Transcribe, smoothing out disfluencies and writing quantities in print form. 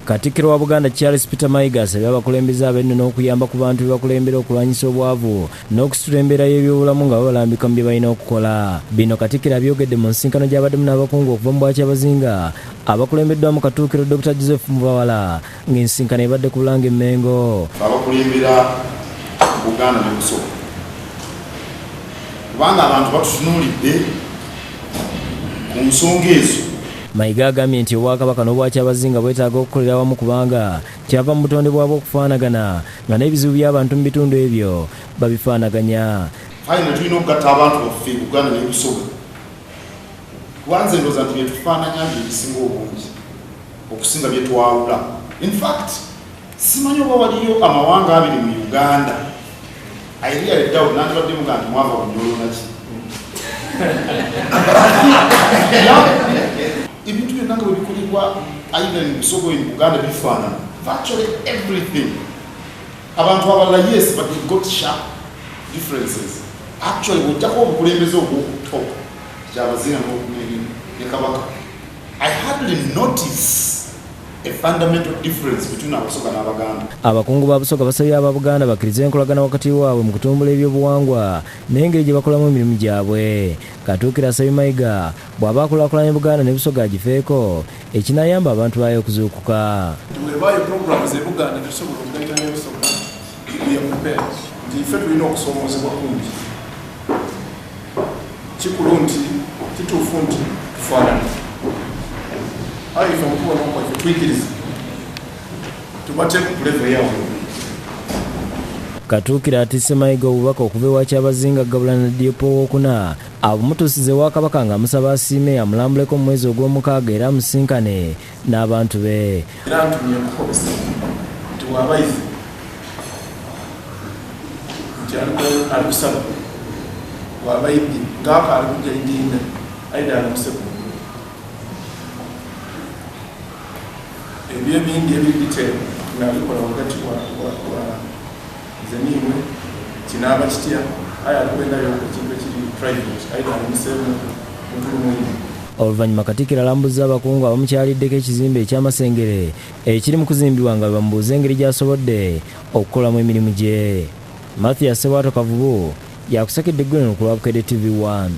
Katikkiro wa Buganda Charles Peter Mayiga asabye abakulembeze ab'ennono okuyamba ku bantu be bakulembera okulwanyisa obwavu n'okusitula embeera y'ebyobulamu nga babalambika mu bye balina okukola. Bino Katikkiro abyogedde mu nsisinkano gy'abaddemu n'abakungu okuva mu Bwakyabazinga abakulembeddwamu Katuukiro Dr. Joseph Mubawala ng'ensisinkano ebadde ku Bulange Mmengo. Abakulembera Buganda ne Busoga kubanga abantu batutunuulidde ku nsonga ezo. Mayiga agambye nti Obwakabaka n'Obwakyabazinga bwetaaga okukolera awamu kubanga kyava mu butonde bwabwo okufaanagana nga n'ebizibu by'abantu mu bitundu ebyo babifaanaganya. Finally tulina okugatta abantu baffe Buganda ne Busoga kuba nze ndowooza nti bye tufaananya bye bisinga obungi okusinga bye twawula. In fact simanyi oba waliyo amawanga abiri mu Uganda. I really doubt nandibadde muga nti mwava Bunyoro naki. Ebintu byonna nga bwe bikolebwa either in Busoga or in Buganda bifaanana. Virtually everything. Abantu abalala yes, but they've got sharp differences. Actually bw'ojjako obukulembeze obw'oku top Kyabazinga ne Kabaka, I hardly notice a fundamental difference between Abasoga n'Abaganda. Abakungu ba Busoga basabye aba Buganda bakkirize enkolagana wakati waabwe mu kutumbula ebyobuwangwa n'engeri gye bakolamu emirimu gyabwe. Katuukiro asabye Mayiga bw'aba akulaakulanya Buganda ne Busoga agifeeko ekinaayamba abantu baayo okuzuukuka. Nti bwebaayo programs e Buganda tetusobola okugaita ne Busoga, we are prepared. Nti ffe tulina okusoomoozebwa kungi. Kikulu nti kituufu nti tufaanana, aye ife mu kubona kwaife twikiriza tubateeku ku level yaabwe. Katuukiro atisse Mayiga obubaka okuva ewa Kyabazinga Gabula Nadiope Owookuna abumutuusize ewa Kabaka ng'amusaba asiime amulambuleko mu mwezi Ogwomukaaga era amusisinkane n'abantu be. Era ntumye nkukobese nti bw'aba aidhie nti ali kusaba, bw'aba aidhie ng'akaali kuja idinda, aidha alamuse ku ngulu. Ebyo ebindi ebiri detail tunaabikola ghagati wa nze niiwe, kinaaba kitya, aye ali kwendayoku ekintu ekiri private, aidha alamuseemu mukulu mwine. Oluvannyuma Katikkiro alambuzza abakungu abamukyaliddeko ekizimbe ekya Masengere ekiri mu kuzimbibwa nga bwebamubuuza engeri gy'asobodde okukolamu emirimu gye. Mathias Ssebwato Kavubu y'akusakidde eggulire lino ku lwa Bukedde TV One.